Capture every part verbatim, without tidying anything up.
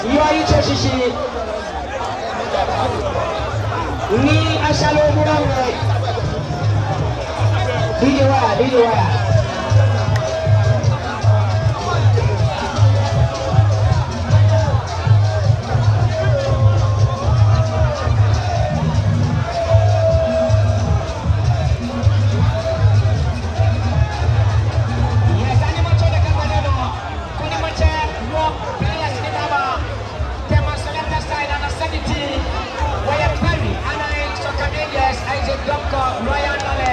Yoo, yitso shishi. Ni ashalo mura we. D J Wire, D J Wire. Yes, ani matsɔ lɛ kɛ mɛnɛ nɔ. Koni matsɛ wɔ players ni baba. Tema selector side ana seventeen. Wɔyɛ Perry, ana Soccer Angels, Isaac Dɔkɔ, Royal Nale,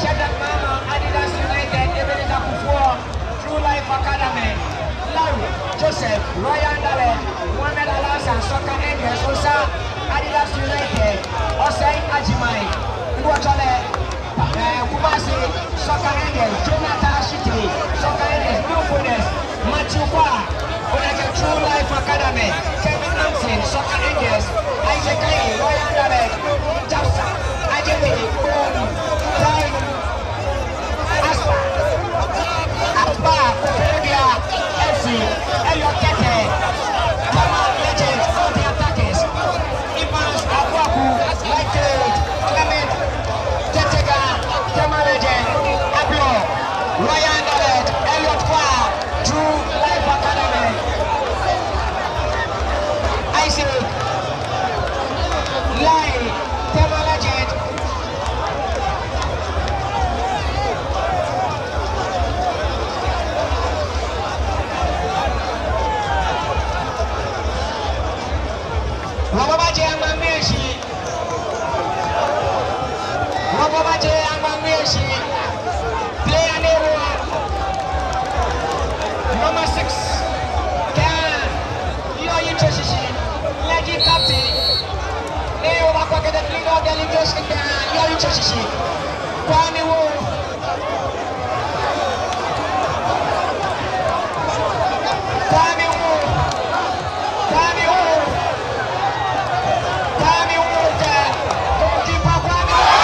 Shadrach Mahama, Adidas United, Ebenezer Kufuor, True Life Academy, Larry Joseph, Royal Nale, Mohammed Alhassan, Soccer Angels, Osa, Adidas United, Osei Ajimai, Nduochole, eh, Kumasi, Soccer Angels, Jonathan Ashitey, Soccer Angels, New Foreigners, Matthew Kwaa, Oneke True Life Academy, Kevin Anson, Soccer Angels, Isaac Ayi, Royal Direct, Japsa, Ajay Bey, Bonu, Dai, Aspa, Aspa, Koforidua, F C, Elliot Tetteh, Tema Legend, Counter Attackers, Evans Aboaku, Michael, Clement, Tetega, Tema Legend, Ablo, Royal Direct, Elliot Kwaa, True Life Academy, Isaac, Lai, Tema Legend. Wɔbaba jɛ aŋma ŋmɛɛ shi. Wɔbaba jɛ aŋma ŋmɛɛ shi. Player nɛɛ, number six, Ghana, yɔɔ yitso shishi, legend captain. Ni wɔbakɔ kɛtee League of the League, yɔɔ yitso shishi. Kwame Wolf. Kwame Wolf. Kwame Wolf. Kwame Wolf, eh, goalkeeper Kwame Wolf.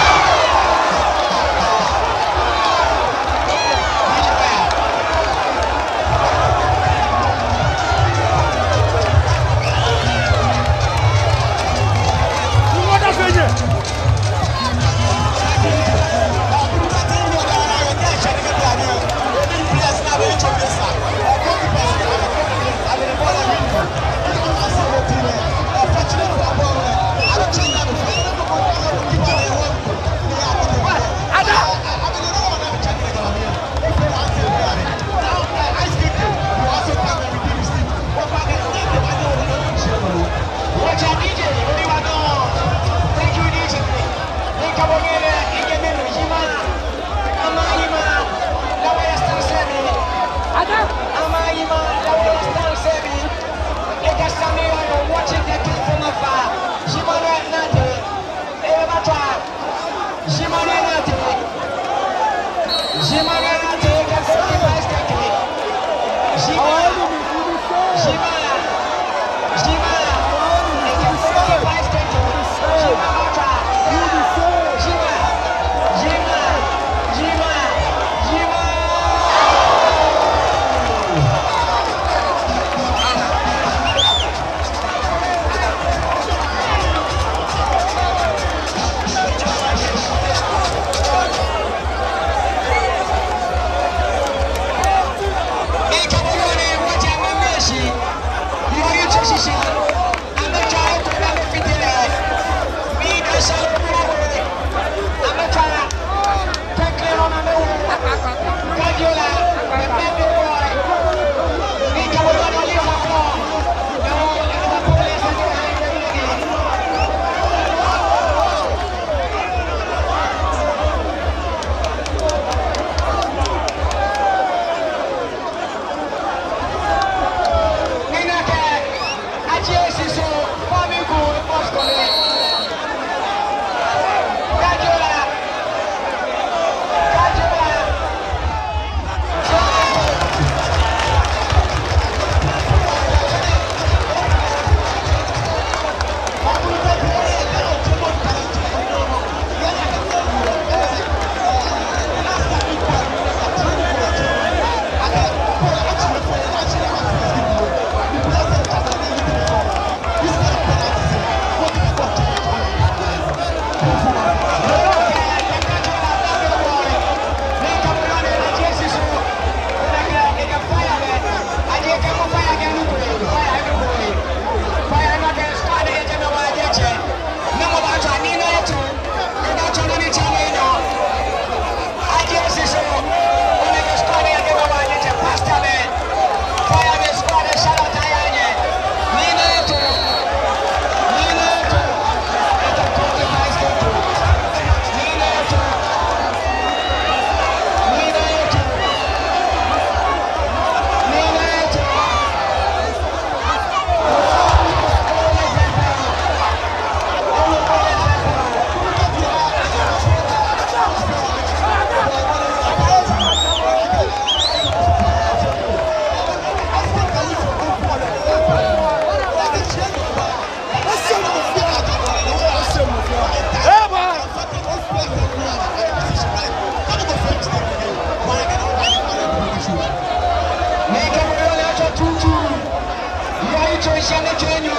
Tsɔɔ shi amɛtsɔ enyɔ,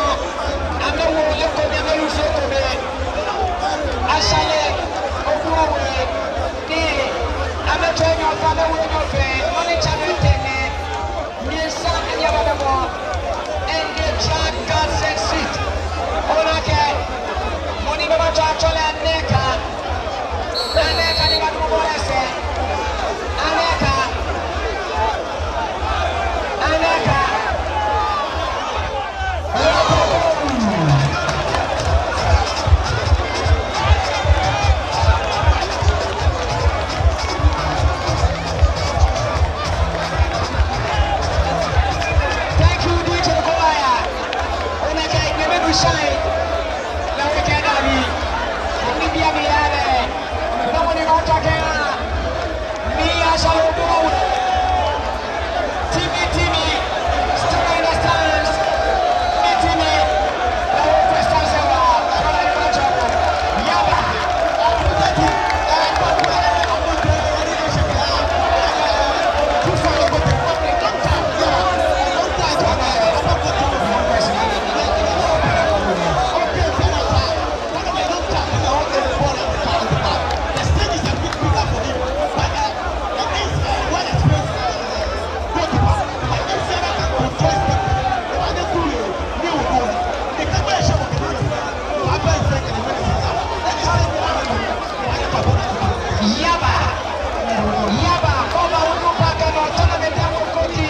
amɛwo lɛ kome, amɛlu sɔɔ kome. Ashale, Obuwe, ni amɛtsɔ enyɔ fɛɛ, amɛwo enyɔ fɛɛ, mɔ ni tsa amɛtee nɛɛ, miisa ni aba damɔ, and the track got six seat. Ona akɛ, mɔ ni baatsɔ atsɔ lɛ Aneka. Aneka ni baatsɔ bɔ lɛ sɛɛ. Aneka. Aneka. Thank you, D J Kobaya. Ona akɛ nyɛmi nu shine. Lɛ wekɛ dani. Ni biɛ mi ya lɛ. Nɔ ni baatsake. Mi Ashale Obuwe. Timi, Timi. Stand by the stands. Mi Timi. Now first time say, wow. Yaba. Yaba, Yaba, kɔba wunu paka nɔ tɔnɔ mɛ damo koti.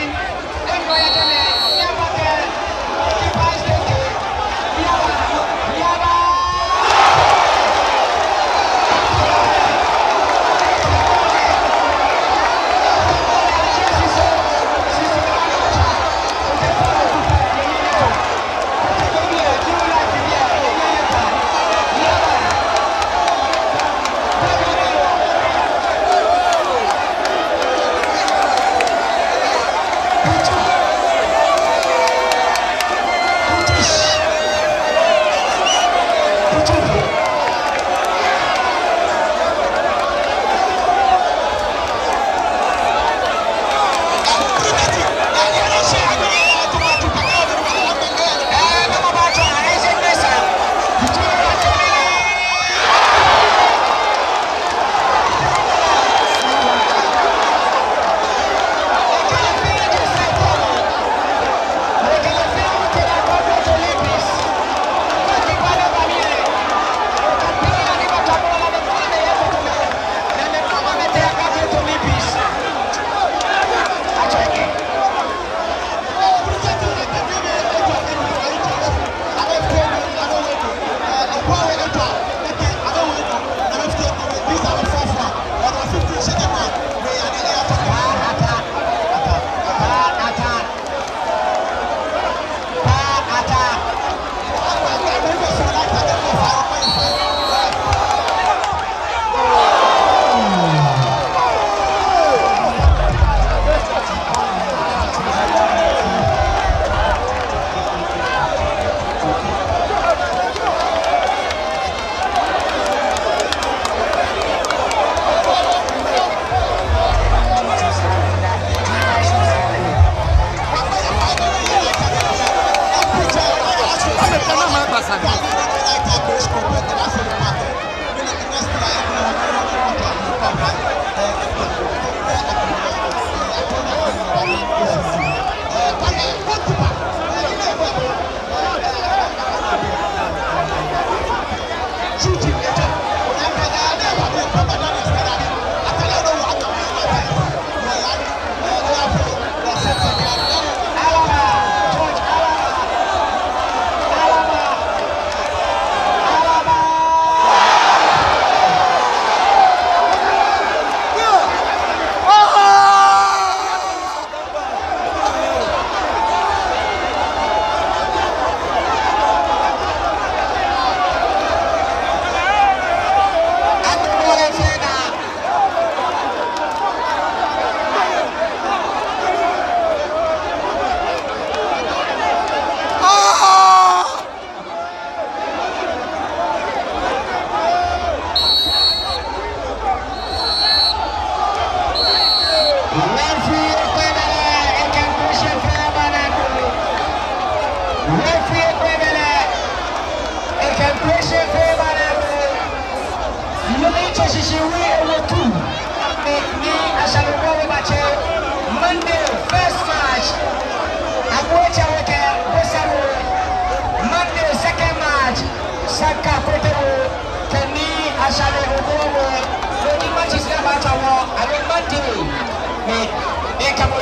Tsɛ shishi we ewo tu. Ni, ni ashale Hɔmɔwɔ batsɛ Monday first March. Agbo etsɛ we kɛ Bosawe. Monday second March, Sanka Kote We. Kɛ ni ashale Hɔmɔwɔ we. Ni matches ni abaatsa wɔ, aloo Monday. Ni, ni kɛ mɔ